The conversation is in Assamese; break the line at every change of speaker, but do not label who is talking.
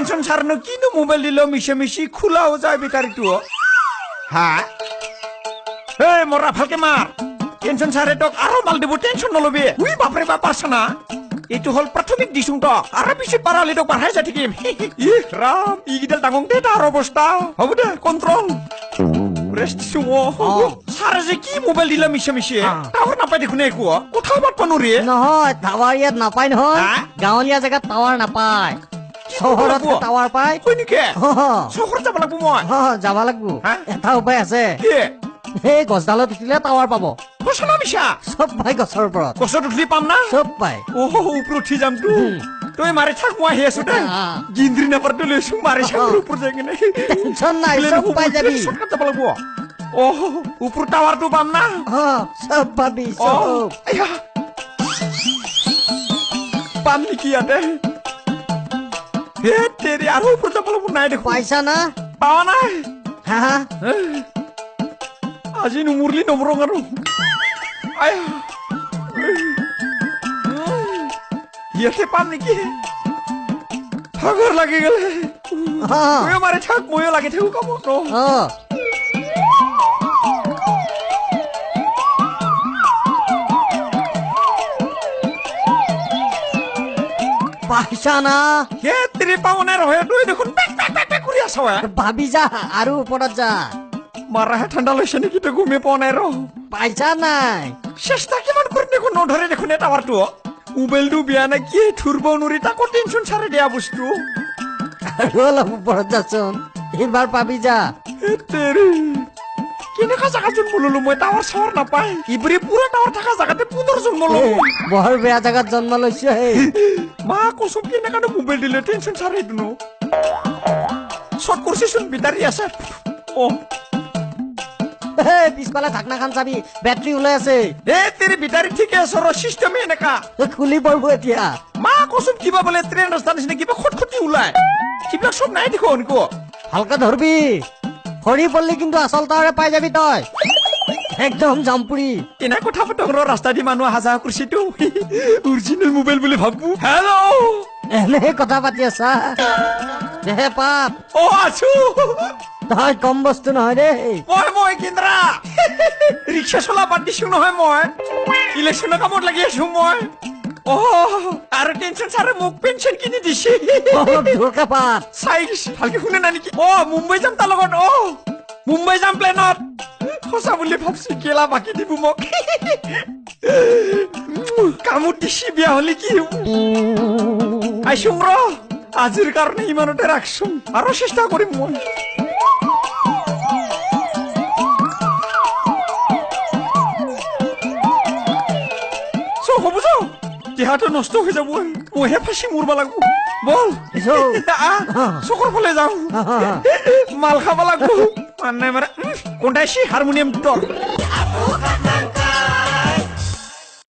টেনচন ছাৰনো কিনো মোবাইল দিলেও মিছা মিছি খোলাও যায় বেটাৰীটো। হা হে মৰা ভালকে মাৰ, টেনচন ছাৰে তোক আৰু মাল দিব, টেনচন নলবি। উই বাপৰে বাপ, পাৰছ না? এইটো হ'ল প্ৰাথমিক দিছোং তক, আৰু পিছত পাৰা হ'লে তোক বাঢ়াই যাই থাকিম। ইহ ৰাম, ইকেইডাল ডাঙৰ দে তাৰ অৱস্থা। হ'ব দে, কণ্ট্ৰল ৰেষ্ট দিছো। ছাৰে যে কি মোবাইল দিলা মিছা মিছি, টাৱাৰ নাপায় দেখোন, একো কথা পাতব নোৱাৰি।
নহয়, টাৱাৰ ইয়াত নাপায় নহয়, গাঁৱলীয়া জেগাত টাৱাৰ নাপায়, চহৰত টাৱাৰ পায়।
হয় নেকি? চহৰত যাব লাগিব মই?
যাব লাগিব। এটা উপায় আছে, সেই গছডালত উঠিলে টাৱাৰ পাব।
সঁচা না মিছা?
চব পাই গছৰ ওপৰত।
গছত উঠিলে পাম না?
চব পাই।
অ' ওপৰত উঠি যামতো। তই মাৰি থাক, মই আহি আছো দে। গিন্দ্ৰি নাম্বাৰটো লৈছো, মাৰি থাক ওপৰত যাই কিনে।
টেনচন নাই, চব পাই যাবি।
চটকাত যাব লাগিব। অ' ওপৰত টাৱাৰটো পাম না?
চব পাবি, চব।
পাম নেকি ইয়াতে? হে তেৰি, আৰু ওপৰত যাব লাগিব। নাই দেখোন।
পাইছা না?
পোৱা নাই।
হা হা,
আজি নুমুৰলি নমৰং আৰু। ইয়াতে পাম নেকি? ভাগৰ লাগি গ'লে। ময়ো মাৰি থাক, ময়ো লাগি থাকো কামত।
পাইছা না?
হে তেৰি, পাওঁ নাই ৰহে। তই দেখোন পেক পেক পেক পেক কৰি আছ।
ভাবি যা, আৰু ওপৰত যা।
মাৰাহে ঠাণ্ডা লৈছে নেকি তই? গমেই পোৱা নাই ৰ।
পাইছা নাই?
চেষ্টা কিমান কৰিম দেখোন, নধৰে দেখোন এই টাৱাৰটো। মোবাইলটো বেয়া নে কি, ধৰিব নোৱাৰি, তাকো টেনচন চাৰে দিয়া বস্তু।
আৰু অলপ ওপৰত যাচোন, এইবাৰ পাবি যা।
কেনেকুৱা জেগাত জন্ম ললো মই, টাৱাৰ চাৱাৰ নাপায়। ইবৰি পুৰা টাৱাৰ থকা জেগাতে পুনৰ জন্ম ললো।
বৰ বেয়া জেগাত জন্ম লৈছো।
মা কচম, কেনেকুৱানো মোবাইল দিলে টেনচন চাৰে এইটোনো। চট কৰিছেচোন, বেটাৰী আছে। অ
পিছফালে ঢাকনাখন চাবি, বেটাৰী ওলাই আছে।
এ তেৰি, বেটাৰী ঠিকে আছে ৰ, চিষ্টেমে এনেকা।
খুলি পৰিব এতিয়া।
মা কচম, কিবা বোলে ট্ৰেইন ৰাস্তা নিচিনা কিবা খটখটি ওলাই, সেইবিলাক চব নাই দেখোন। ক
ভালকে ধৰবি, সৰি পৰলি কিন্তু আচল টাৱাৰে পাই যাবি তই, একদম জামপুৰি।
এনে কথা পাতক ৰ, ৰাস্তা দি মানুহ অহা যোৱা কৰিছেতো, অৰিজিনেল মোবাইল বুলি ভাবো। হেল্ল',
এনে কথা পাতি আছা দে পাপ?
অ আছো।
তই কম বস্তু নহয় দেই।
মই কেন্দ্ৰা ৰিক্সা চলা বাদ দিছো নহয়, মই ইলেকশ্যনৰ কামত লাগি আছো মই। অ আৰু টেনচন ছাৰে মোক পেঞ্চন কিনি দিছে। চাই ভালকে শুনে নাই নেকি? অ মুম্বাই যাম তাৰ লগত। অ মুম্বাই যাম প্লেনত। সঁচা বুলি ভাবছি, কেলা বাকী দিব মোক। কামত দিছি, বিয়া হলে কি আইসুং ৰ। আজিৰ কাৰণে ইমানতে ৰাখছোন, আৰু চেষ্টা কৰিম মই। হ'ব যাওঁ, দেহাটো নষ্ট হৈ যাব, মইহে ফাঁচি মৰবা লাগব। বল চকৰ ফালে যাওঁ, মাল খাব লাগব। মানে মানে কোনটাইছি হাৰমনিয়াম।